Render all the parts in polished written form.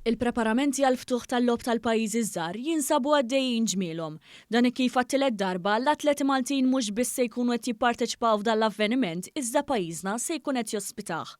Il-preparamenti għall-ftuħ tal-Logħob tal-Pajjiżi ż-Żgħar jinsabu għaddejjin ġmielhom. Dan hekk kif għat-tielet darba, l-atleti Maltin mhux biss se jkunu qed jipparteċipaw f'dan l-avveniment iżda pajjiżna se jkun qed jospitah.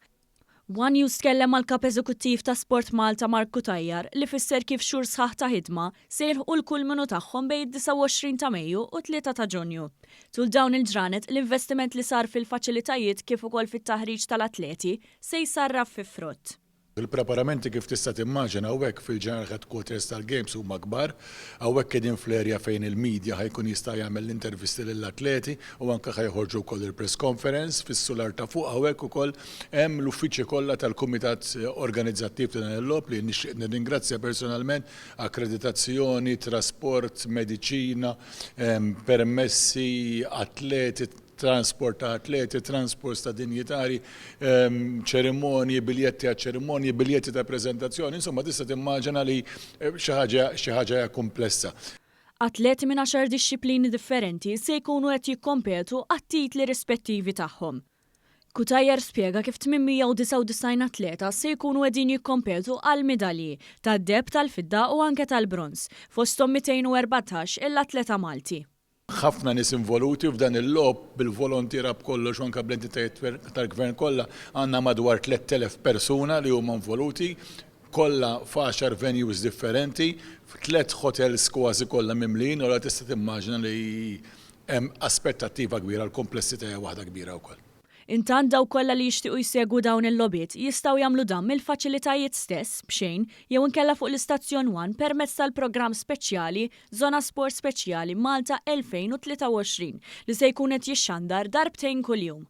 One News tkellem mal-Kap Eżekuttiv ta' Sport Malta Mark Cutajar li fisser kif xhur sħaħ ta' ħidma se jilħqu l-kulminu tagħhom bejn id-29 ta' Mejju u t-3 ta' Ġunju. Tul dawn il-ġranet, l-investiment li sar fil-faċilitajiet kif ukoll fit-taħriġ tal-atleti se jsarraf fi frott. Il-preparamenti kif tista' timmaġina hawnhekk fil-General Headquarters tal-Games huma kbar. Hawnhekk qegħdin fl-area fejn il-media ħa jkun jista' jagħmel l-intervisti lill-atleti u anke ħa joħorġu wkoll il-press conference. Fis-sular ta' fuq hawnhekk ukoll hemm l-uffiċċji kollha tal-kumitat organizzattiv ta' dan il-logħob li nixtieq nirringrazzja personalment, akkreditazzjoni, trasport, mediċina, permessi, atleti, transport ta' atleti, transports ta' dinjitari, ċerimonji, biljetti għaċ-ċerimonji, biljetti ta' preżentazzjoni, insomma tista' timmaġina li xi ħaġa xi ħaġa hija kumplessa. Atleti minn għaxar dixxiplini differenti se jkunu qed jikkompetu għat-titli rispettivi tagħhom. Cutajar spjega kif 899 atleta se jkunu qegħdin jikkompetu għal midalji, tad-deheb, tal-fidda u anke tal-bronż, fosthom 214 il-atleta Malti. Ħafna nies involuti f'dan il-logħob bil-volontiera b'kollox u anke bl-entitajiet tal-Gvern kollha għandna madwar 3,000 persuna li huma involuti, kollha f'għaxar venues differenti, f'tliet hotels kważi kollha mimlijin u allura tista' timmaġina li hemm aspettattiva kbira, l-kumplessità hija waħda kbira wkoll. Intant dawk kollha li jixtiequ jsegwu dawn il-logħbiet jistgħu jagħmlu dan mill-faċilitajiet stess b'xejn jew inkella fuq l-istazzjon one permezz tal-programm speċjali Żona Sport Speċjali Malta 2023 li se jkun qed jixxandar darbtejn kuljum.